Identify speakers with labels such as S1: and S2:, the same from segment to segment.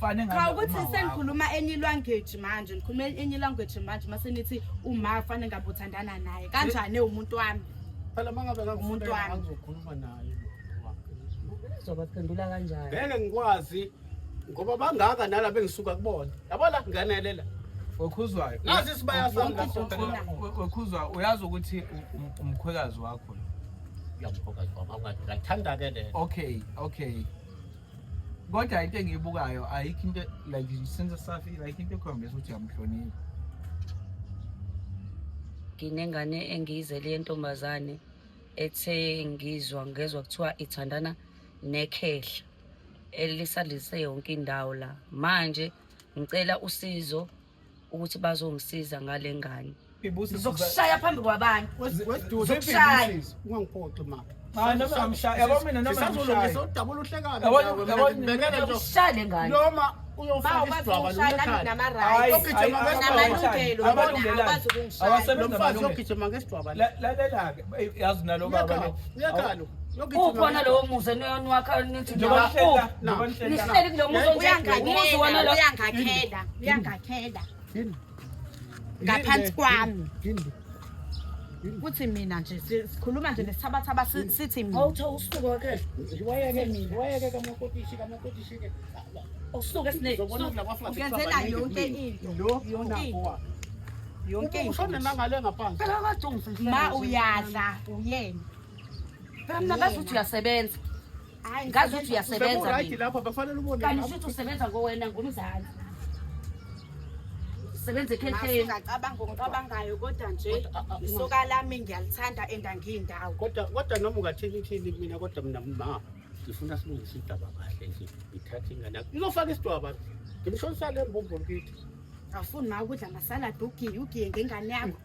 S1: Fane
S2: Cha
S1: ngabe
S2: ukuthi
S1: uma wakho.
S2: senikhuluma enye language manje, nikhuluma enye language manje mase nithi uma fanele ngabe uthandana naye. Kanjani umuntu wami?
S3: Phela mangabe
S2: Umuntu
S3: ngangifuna
S2: wami.
S3: ngizokhuluma naye lo wakhe.
S4: Uzobaphendula kanjani?
S3: Ngeke ngikwazi ngoba bangaka nala bengisuka kubona. Yabo la nganele la.
S1: Wekhuzwayo.
S3: Nazi isibaya sami
S2: Yonke into
S3: la.
S2: ufuna.
S1: Wekhuzwa uyazi ukuthi umkhwekazi wakho lo.
S3: Uyamkhwekazi wami ngathanda ke le.
S1: Okay, okay. Kodwa into engiyibukayo ayikho into like since safi like into ekhombisa ukuthi uyamhlonipha.
S4: Nginengane engiyizele yentombazane ethe ngizwa ngezwa kuthiwa ithandana nekhehla elisalise yonke indawo la. Manje ngicela usizo ukuthi bazongisiza ngale ngane.
S5: Ngizokushaya phambi kwabantu.
S3: Weduze ungangiphoxi ma.
S1: Cha noma ngamshaya yabo mina noma
S3: Sisazolungisa
S1: ngamshaya.
S3: udaba oluhlekana.
S1: Yabo-
S4: Ngizokushaya le ngane.
S3: Noma
S2: Ba
S3: uyofaka
S2: ukwazi
S3: isidwaba
S2: ukungishaya nami
S3: lokukhaya.
S2: nginama-rights.
S3: Uyogijima
S2: Namalungelo
S1: Amalungelo
S2: akwazi ukungishaya.
S1: Awasebenzi
S3: Lo mfazi
S1: amalungelo.
S3: uyogijima ngesidwaba.
S1: Lalela-ke yazi nalo baba lo.
S3: Uyakhala.
S4: Ukhona lowo muzi eniwakha nithi
S1: Njengoba
S4: niwakha.
S1: nihlela, njengoba nihlela.
S4: Nihleli kulo muzi onje. Umuzi wona
S2: Uyangakhela,
S4: lo.
S2: uyangakhela, uyangakhela. Ngaphansi kwami. Kuthi mina nje sikhuluma nje nesithabathaba sithi mina.
S4: Awutho usuku wakhe.
S3: Wayeke wayeke kamakotishi kamakotishi ke.
S4: Usuke sine.
S3: Uzobona kulaba flat.
S2: Ungenzela yonke into.
S3: Lo
S2: Yonke into.
S3: nakho.
S2: Yonke into.
S3: Ushone nangale ngaphansi.
S4: Phela kade ungifihlela.
S2: Ma uyadla uyena.
S4: Phela mina ngazi ukuthi uyasebenza.
S2: Hayi,
S4: Ngazi ukuthi uyasebenza
S3: Right
S4: mina.
S3: lapha bafanele ubone.
S4: Kanti ushuthi usebenza ngowena ngumzali. Usebenza ekhehleni.
S2: Ngacabanga okucabangayo kodwa nje isoka lami ngiyalithanda and angiyindawo.
S3: Kodwa noma ungathini thini mina kodwa mina ma ngifuna silungise indaba kahle nje ngithathe ingane yakho. Ngizofaka isidwaba. Ngimshonisa le mbombolo kithi.
S2: Awufuni ma ukudla amasaladi ugiye ugiye ngengane yakho.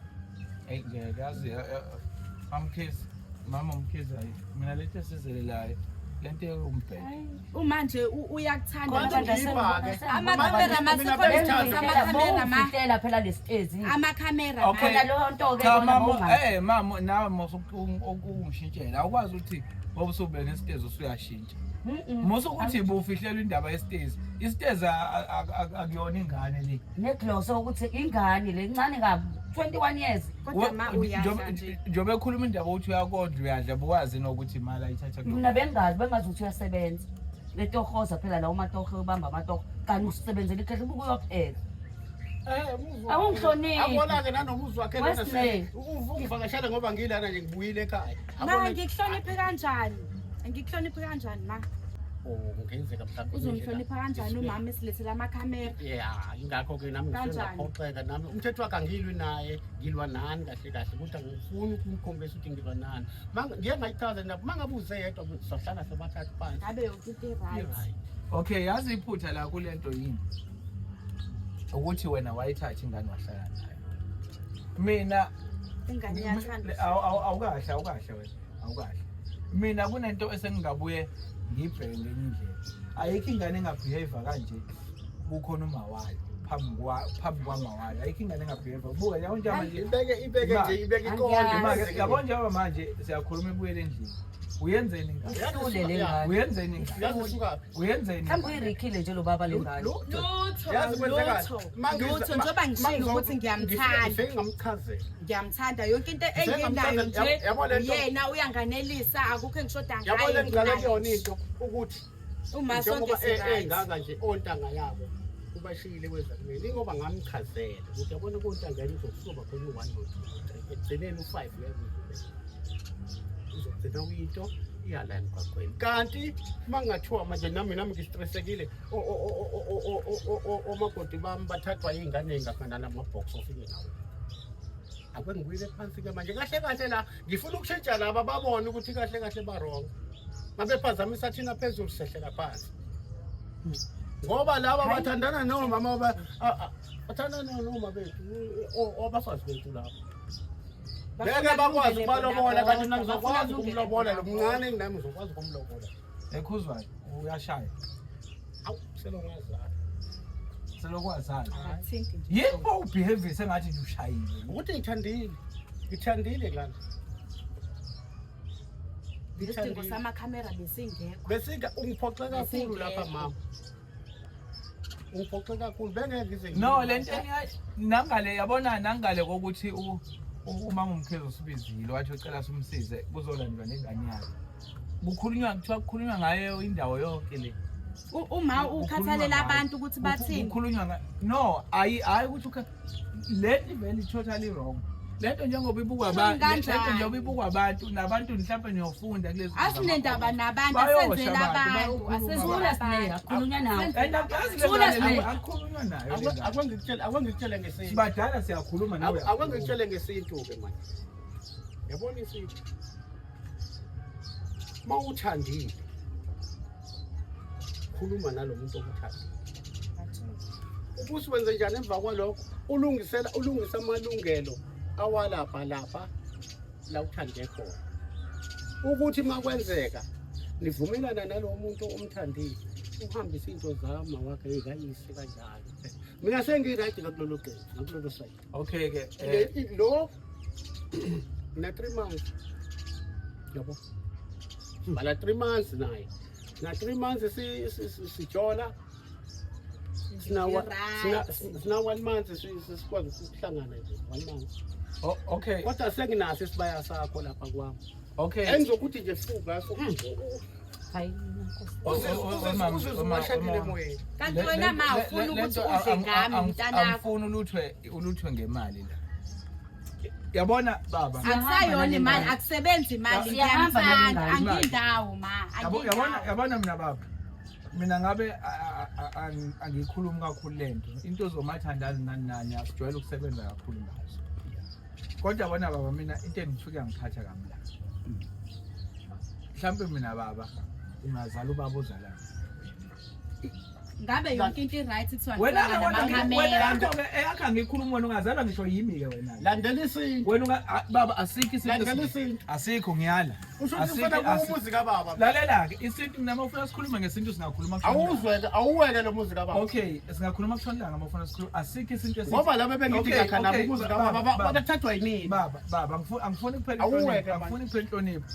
S1: Eyi ngeke yazi mamkhize mama umkhize hayi mina lento esizelelayo lento yokumbheka.
S2: Uma nje uyakuthanda
S3: Kodwa
S2: manje.
S3: ngiyibhake.
S2: Amakhamera
S3: Mina bengithanda.
S2: amakhamera ma
S4: Bowufihlela phela lesitezi.
S2: amakhamera
S1: Okay.
S4: Khona leyo nto ke
S1: Cha
S4: bona
S1: mama,
S4: bowungazi.
S1: mama nawe mos ukungishintshela awukwazi ukuthi ngoba usube nesitezi usuyashintsha. Musa ukuthi bufihlela indaba yesitezi. Isitezi akuyona ingane le.
S4: Negloso ukuthi ingane le ncane kabi 21 years.
S2: Kodwa ma uyadla nje.
S1: Njengoba ekhuluma indaba ukuthi uyakondla uyadla buwazi nokuthi imali ayithatha
S4: Mina bengazi bengazi ukuthi uyasebenza. Letohoza phela lawo matoho ubamba amatoho kanti usebenzela ikhehla ubuke uyopheka.
S3: Eh,
S4: Awungihloniphi.
S3: Abona ke nanomuzi wakhe lona
S4: Wesley.
S3: ungivakashele ngoba ngilana nje ngibuyile ekhaya.
S2: Ma ngikuhloniphe kanjani? Ngikuhloniphe kanjani ma?
S3: Oh, ngenzeka mhlawumbe.
S2: Uzongihlonipha kanjani umama esilethela amakhamera?
S3: Yeah, ingakho ke nami ngifike
S2: Kanjani?
S3: ngaphoxeka nami umthetho wakhe angilwi naye ngilwa nani kahle kahle ukuthi angifuni ukumkhombisa ukuthi ngilwa nani. Ngiye ngayichaza nabo mangabe uze yedwa sohlala sobathathu phansi.
S2: Ngabe yonke into i-right.
S3: I-right.
S1: Okay, yazi iphutha la kulento yini? Ukuthi wena wayithatha ingane wahlala nayo. Mina
S2: Ingane iyathanda.
S1: Awukahle awukahle wena awukahle. Mina kunento esengingabuye ngiyibheke ngenye indlela. Ayikho ingane engabehave kanje kukhona uma wayo phambi kwama wayo. Ayikho ingane engabehave. Buka yabo njengoba manje
S3: Ibeke ibeke nje ibeke ikonde.
S1: Manje yabo njengoba manje siyakhuluma ibuyele endlini. Uyenzeni ingane?
S4: Uhlule le ngane.
S1: Uyenzeni ingane?
S3: Yazi usukaphi?
S1: Uyenzeni?
S4: Mhlawumbe uyirikhile nje lo baba le ngane.
S2: Lutho,
S3: Yazi kwenzekani?
S2: lutho, lutho njengoba ngishilo ukuthi ngiyamthanda.
S3: Ngifike ngamchazela.
S2: Ngiyamthanda yonke into
S3: Ngifike
S2: enginayo
S3: ngamchazela.
S2: nje
S3: Yabo le nto-
S2: uyena uyanganelisa akukho engishoda
S3: Yabo
S2: ngayo.
S3: le ngicala
S2: nginayo
S3: kuyona
S2: nje.
S3: into ukuthi
S2: Uma sonke
S3: njengoba
S2: si-right.
S3: engaka nje ontanga yabo ubashiyile kweza kumina ingoba ngamchazela ukuthi yabona kontanga yami uzokusuka khona u-one no-two no-three ekugcineni u-five uyakuzubeka uzogcina kuyinto iyala emgwaqweni kanti uma kungathiwa manje nami ngistressekile omakoti bami bathathwa iy'ngane ey'ngafana namabhoksi ofike nawo ake ngibuyele phansi-ke manje kahle kahle la ngifuna ukushintsha laba babone ukuthi kahle kahle ba-wrong babephazamisa thina phezulu sehlela phansi ngoba laba bathandana nomama bathandana noma bethu abafazi bethu laba ngeke bakwazi ukubalobola kanti mina ngizokwazi ukumlobola lo mncane nginami ngizokwazi ukumlobola.
S1: Ekhuzwayo uyashaya.
S3: Awu selongazana.
S1: Selokwazana.
S2: Akuthinti nje.
S1: Yebo ubehave sengathi nje ushayile.
S3: Ukuthi ngithandile. Ngithandile lana.
S2: Isidingo samakhamera besingekho.
S3: Besika ungiphoxe kakhulu lapha mama. Ungiphoxe kakhulu, bengeke ngize
S1: No, lento nangale yabona, nangale kokuthi uma ngumkhizo usibizile wathi ucela simsize kuzolandwa nengane yakhe. Kukhulunywa, kuthiwa kukhulunywa ngayo indawo yonke le.
S2: Uma ukhathalela abantu ukuthi bathini.
S1: Kukhulunywa no, ayi hayi ukuthi le vele totally wrong. Lento njengoba ibukwa abantu, lento njengoba ibukwa abantu nabantu mhlawumbe niyofunda kulezi.
S2: Asinendaba nabantu, asenzele abantu, asenzele
S4: abantu. Akhulunywa nawe.
S1: Akhulunywa nayo.
S3: Akwengikutshele ngesintu.
S1: Sibadala siyakhuluma nawe.
S3: Akwengikutshele ngesintu ke manje. Yabona isintu. Mawuthandile khuluma nalo muntu okuthandile. Ukuthi wenze njani emva kwalokho, ulungisela ulungisa amalungelo awalapha lapha la uthande khona. Ukuthi makwenzeka nivumelana nalo muntu omthandile, uhambise into zama wakhe ekayise kanjalo. Mina sengi-right ngakulolo qembu, ngakulolo side.
S1: Okay ke
S3: lo na 3 months. Yabo. Bala 3 months naye. Na 3 months sijola. Sina 1 month sikwazi ukuhlangana nje 1 month.
S1: Oh, okay.
S3: Kodwa senginaso isibaya sakho lapha kwami.
S1: Okay.
S3: Engizokuthi nje fuka so.
S4: Hayi.
S3: Uzizumashekile emoyeni.
S2: Kanti wena ma ufuna ukuthi udle ngami mntanakho.
S1: Angifuni uluthwe ngemali la. Yabona baba.
S2: Akusayona imali, akusebenzi imali, ngiyamthanda, angindawo ma.
S1: Yabona yabona mina baba. Mina ngabe angikhulumi kakhulu lento. Into zomathandana nani nani asijwayele ukusebenza kakhulu ngazo. Kodwa yabona baba, mina into engifike ngiphatha kamla. Mhlambe mina baba ungazala ubaba ozalayo.
S2: Ngabe yonke into i-right kuthiwa
S1: wena wena eyakha ngikhuluma wena ungazalwa ngisho yimi ke wena.
S3: Landela isintu.
S1: Wena baba asikho isintu.
S3: Landela isintu.
S1: Asikho ngiyala.
S3: Usho ukuthi ufuna umuzi kababa.
S1: Lalela ke isintu mina mawufuna sikhulume ngesintu singakhuluma.
S3: Awuzweke, awuweke lo muzi kababa.
S1: Okay, singakhuluma kushonilanga mawufuna sikhuluma. Asikho isintu esithi.
S3: Ngoba laba bengithi ngakha nabo umuzi kababa bathathwa yinini.
S1: Baba, baba angifuni kuphela inhlonipho. Angifuni kuphela inhlonipho.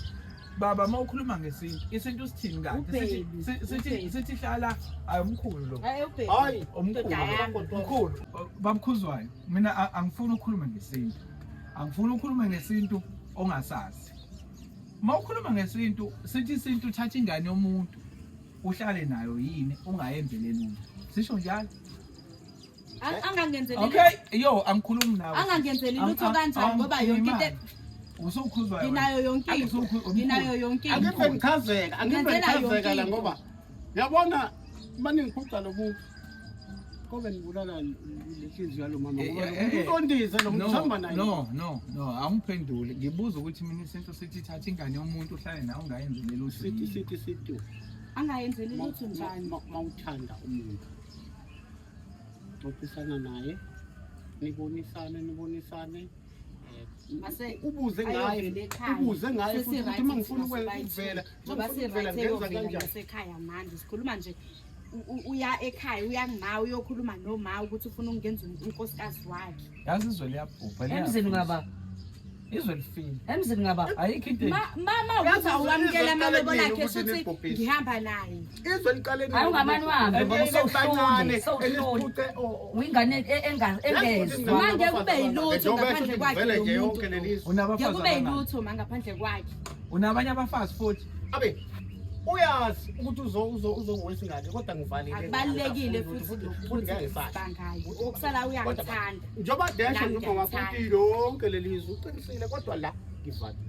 S1: Baba mawukhuluma ngesintu, isintu sithini kanti? Sithi sithi hlala ayomkhulu lo.
S3: Hayi,
S1: omkhulu. Mkhulu, babkhuzwayo. Mina angifuni ukukhuluma ngesintu. Angifuni ukukhuluma ngesintu ongasazi. Mawukhuluma ngesintu, sithi isintu uthatha ingane yomuntu uhlale nayo yini ungayenzele lutho. Sisho njalo.
S2: Angangenzeli.
S1: Okay, yo angikhulumi nawe.
S2: Angangenzeli lutho kanjani ngoba yonke into
S1: usukhuzwayo.
S2: Nginayo yonke into. Nginayo yonke into.
S3: Angibe ngichazeka, angibe ngichazeka la ngoba yabona maningiphuca lo muntu. Kobe nibulala lenhliziyo yalo mama ngoba uqondise lo muntu uhamba naye.
S1: No, no, no, angiphendule. Ngibuza ukuthi mina isintu sithi thatha ingane yomuntu uhlale nawe ungayenzeli lutho.
S3: Sithi sithi sithi.
S2: Angayenzeli lutho njani?
S3: Mawuthanda umuntu. Xoxisana naye, nibonisane nibonisane. Ubuze ngaye, ubuze ngaye futhi ukuthi uma ngifuna ukuvela,
S2: ngoba si-right eyovela ngasekhaya manje sikhuluma nje uya ekhaya uya kuma uyokhuluma noma ukuthi ufuna ukungenza unkosikazi wakhe.
S1: Yazi izwe liyabhubha
S4: emzini ngaba.
S1: Izwe lifile.
S4: Emzini ngaba.
S1: Ayikho into.
S2: Mama ukuthi awamukela amalobolo akhe futhi ngihamba naye.
S3: Izwe liqale
S4: nini? Awungamani wami ngoba usowuhlule, sowuhlule. Uyingane engezwa.
S2: Manje kube yilutho ngaphandle kwakhe lo muntu.
S1: Unabafazi.
S2: Kube yilutho ma ngaphandle kwakhe.
S1: Unabanye abafazi futhi.
S3: Abe uyazi ukuthi uzokuwisa ingane kodwa ngivalile.
S2: Akubalulekile futhi
S3: futhi ngeke
S2: ngisabangayo. Okusala uyangithanda.
S3: Njengoba desho noma wakuthi yonke lelizwe uqinisile kodwa la ngivalile.